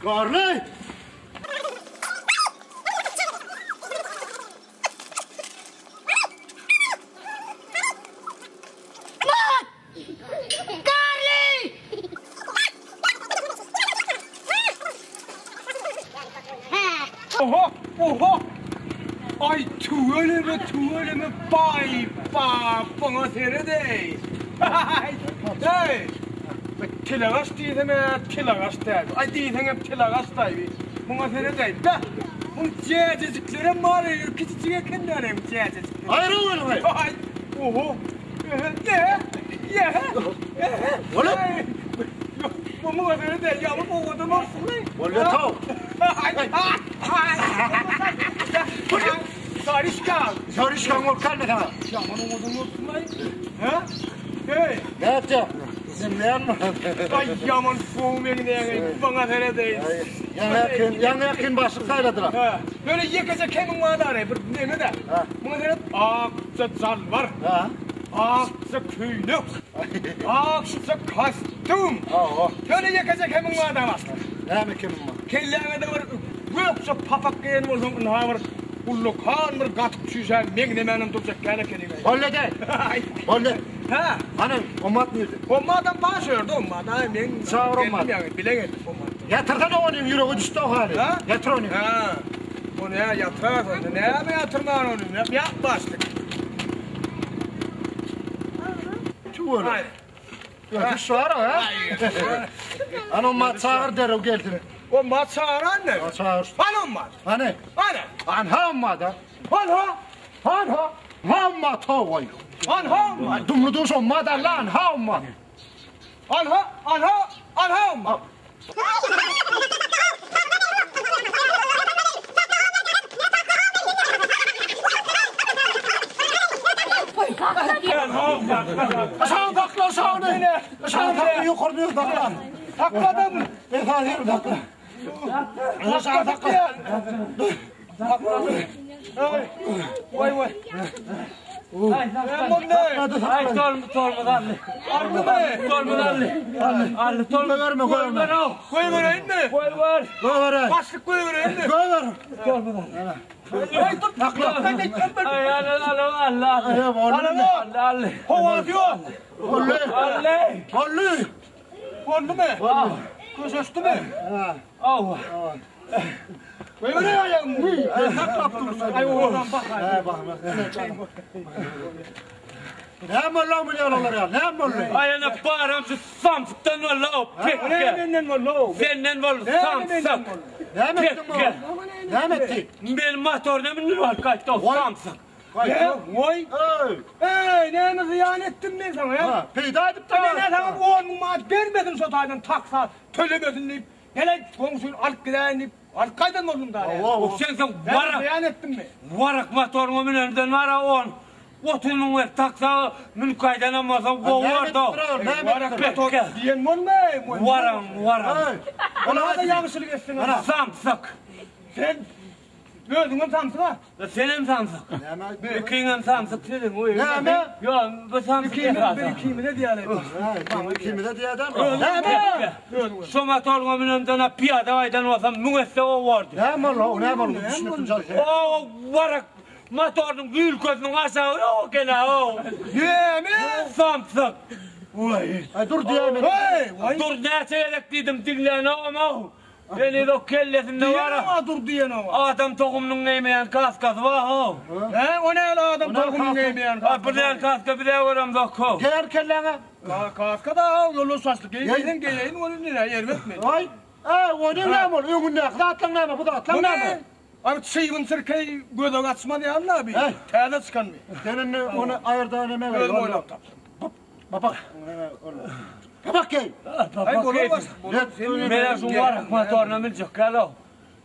Garly! Garly! Oho, oho! Aý tüweleme, tüweleme, baý, ba, buňa sered-eý! Heý! Tilagaş diýsem-ä tilagaş däl. Aý diýseňem tilagaş-daý bi. Muňa sered-eý, beh! Muň jäjejiklerem bar-eý, kiçijik ekenler-eý bu jäjejikler. Aýra onuň-eý! Aý, oho! Ehe, ehe, ehe! Oğlum! Bu muňa sered-eý, ýaňy owadan bolsun-eý. Bolýa tow! Sarişka! Sarişkaň bolup gelme sana. Ýaman owadan bolsun-aý. Hä? Hey! Nätjek? Sen näme? Aý ýaman gowy meň näge, maňa sered-eý. Ýaňy ýakyn, ýaňy ýakyn başlyk saýladylar. Hä. Ýöne ýekeje kemiň bar-da, bir neme-de. Muňa seret, akja jalbar. Hä. Akja köýnek. Akja kostýum. Hawa. Ýöne ýekeje kemiň bar-da başlyk. Näme kemiň bar? Kelläňe-de bir gökje papak geýen bolsaň, ynha bir ullakan bir gatyk çüýşä meňzemänem durjak däl ekeniň-aý. Boldy-da. Boldy. Hä. Hany, Ommat nirde? Ommadam bar şu ýerde, Ommat. Aý, men Çagyr Ommat. geldim ýaňy, bile geldik Ommat. Ýatyrsana onyň, ýüregi düşdi o hali. Hä? Ýatyr ony. Hä. Ony hä, ýatyrar onda. Näme ýatyrman ony? Ýat başlyk. Tüweleme. Aý. Ösüş bar ha. Hany Ommat çagyr derrew gelsin. Ommat çagyr anne. Ha, çagyr. Hany Ommat. Hany? Hany. Anha Ommat ha. Anha. Anha. Ommat ho. Anha Ommat. Dumly duş Ommat Allah anha Ommat. Anha, anha, anha Ommat. Aşağı sakla aşağını. Aşağı sakla yukarını sakla. Sakladım. Esas ýeri sakla. Aşağı sakla. Sakladım. Vay vay. Ay tolmu tolmu allı. Aldı mı? Tolmu allı. Allı tolmu. Goýberme, goýberme. Goýbereýin mi? Goýber. Goýber. Başlyk goýbereýin mi? Goýber. Tolmu Ay dur. Sakla. Ay allı allı allı. Allı. Allı allı. Howasy ýok. Bolly. Allı. Bolly. Boldy my? Köşeşdi mi? Aw. Goýbereý aýagymy. Saklap dursun. Ay owadan bak. He bak. Näme boldy bu ýalylar ya? Näme boldy? Ay ana baram şu samsykdan boldy o Ne pekge. menden boldy o? Senden boldy Ne samsyk. menden boldy? Näme etdiň bu? Pekge. Näme etdi? Benim motoruna münür var kaçtı o samsyk. Ne? Voy. Ey. Ey näme zyýan etdim men sana ya? Ha, peýda edip Ben ne sana 10 müň manat bermedim şo taýdan taksa tölemesin diýip. Gele goňşuny alyp gidäýin diýip. Alyp gaýdan boldum da. O sen sen Näme varak zyýan etdim mi? varak motoruna münenden var ha on. 30 müň ver taksa münüp kaydan olsa gowardy. Näme Varak etdi? motor diýen bolmaý. Varan varan. Ey. Ola da ýagşylyk etsin. Samsyk. Sen özüňem samsyk ha. Senem samsyk. Näme etdi? Ikiňem samsyk dedim. Oý. Näme? Yo bu samsyk İkimiz bir esasy. ikimize diýäli. Ha, kimide diýeden? Näme? Şu motoruna münenden piyada aydan olsam müň esse o vardı. Näme boldy? Näme boldy? Düşünip jal. O varak motorunun ülkesinin aşağı o gene o. Näme? Samsyk. Vay. Ay dur diýäýme. Hey, vay. Dur näçe gerek dedim diňlän ama. Beni de kellesinde var. Diýen oňa dur diýen oňa. Adam tohumynyň neýmeýän kaskasy bar ho. He, o näle adam tohumyny geýmeýän? Ha bir däl kaska bir däl görem zok ho. Geýer kelläňe. Kaska da ýola saçly geýseň geýeýin ony nire erbet mi? Ay. Ey, o ne näme boldy? Öňündäki zatlaň näme? Bu zatlaň Bu näme? ne? Abi çyýbyn sirkeý göze gaçmaz ýaly abi. Hey. Täze çykan mi? Sen indi ony aýyrda näme Özüm oýlap tapdym. Baba. Baba gel. Ay bolar başlyk. Sen Mena şu varak motoruna minjek galo.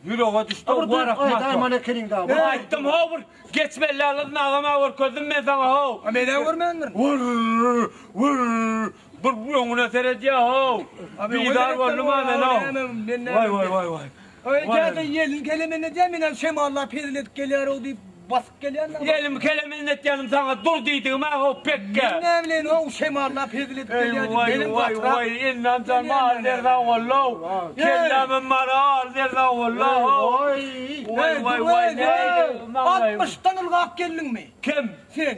Ýürege düşdi o varak Ay motor. dayman ekeniň da. Aýtdym ho bir geçmeli alyp nagama görkezdim men sana ho. Ha men görmändir. Vur vur bir öňüne seredýär ho. Bidar boldum ha men ho. Vay vay vay vay. Ay gel de yelin kelemene diye men şemalla pedil edip gelýär o diýip. Basyp gelýän. Elimi keleme innetýänim saňa dur diýdigim-ä ho pekge. Men näme bileýin ho şemallap hezil edip Eý gelýän. waý Benim waý gatyrak. waý Ennam jan mal derda bollow. Kellämem bar al derda bollow. Oý. Waý waý waý näýdi? Maňlaýym. 60-dan ylgap geldiňmi? Kim? Sen.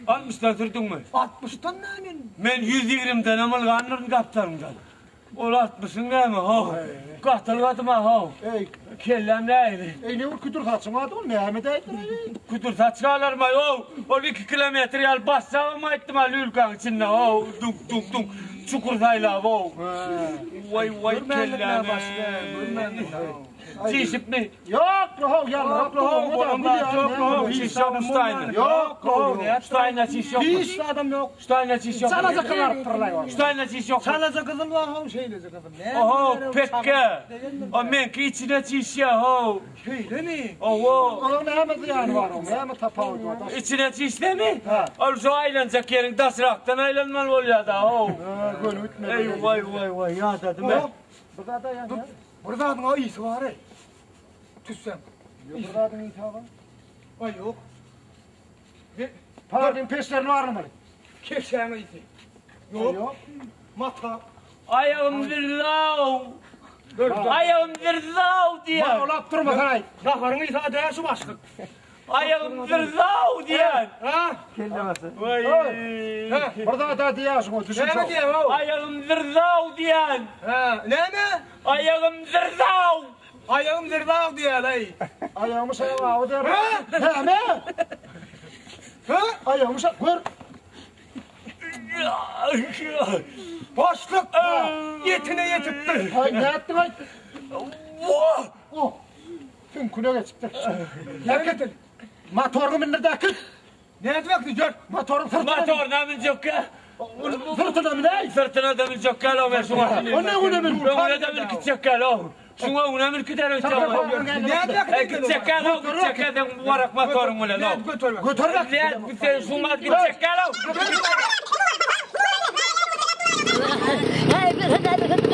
60-dan sürdüňmi? 60-dan näme men? Men 120-denem ylgandyryn gapdalyňdan. Ol 60-yň näme ho? Gatylgadym-a ho. Eý, Kelläm nähili? eý ne bir küdür saçyň ady ol näme däýdir eý. Küdür saç galarmy ho? Ol 2 kilometr ýaly bassagam aýtdym-a lülkaň içinde ho. Dunk dunk dunk. Çukur saýlap ho. Waý waý Görmändir kelläm. başga, görmändir. Çişipmi? Ýok, ho, ýalňyrak Yok ho, yok yok çiş yok Steiner. Ýok, ho. Steiner çiş yok. Hiç adam yok. Steiner çiş yok. Çalaja kylarypdyrlaý ony. Steiner çiş yok. Çalaja gyzyl bar ho, şeýleje gyzyl. Ne? Oho pekke. O menki içine çiş ya ho. Şeýlemi? Oho. Onuň näme zyýany bar oň? Näme tapawudy bar? İçine çiş mi? Ha. Ol şu aýlanjak ýeriň daşrakdan aýlanmaly bolýar da ho. Ha, göni bitmedi. Ey vay vay vay ya dedim ben. Bir zada ýa. Bir zadyň o iyisi bar ey. Tüssem. Bir zadyň iyisi bar. Ay yok. Pardon, peşlerini varmaly. Keşäň iyisi. Yok. Ýok. Mata. Ayağım zırlav. Ayağım zırlav diýen. Olap durma sen ay. Naharyň iyisi adaya şu başlyk. Ayağım zırlav diýen. Ha? Vay. Bir zada diýýärsiň o düşün. Näme diýen o? Ayağım zırlav diýen. Ha, näme? Ayağım zırlav. Ayağım zırlav diýen ey. Aýagymy şaýa awy diýer. Näme? Ha? Aýagymy şa gör. Başlyk. Ýetine ýetipdir. Ay ne ettin ay? Vah! Oh. Süňküne geçipdir. Herkes motoruny mindirdäki. Ne etmek diýer? Motoruň syrtyna. Motoruna minjek ki. Syrtyna minäý. Sırtına da minjek gel o ben şuna. O ne güne min? Öňüne de min gitjek gel o. Şuna öňüne min gider öýtjek. Ne etmek Ey gitjek gel o gitjek gel den mübarek motorun bilen o. Götürme. Götür bak. Ne sen şuna gitjek gel o. Hey, bir hadi.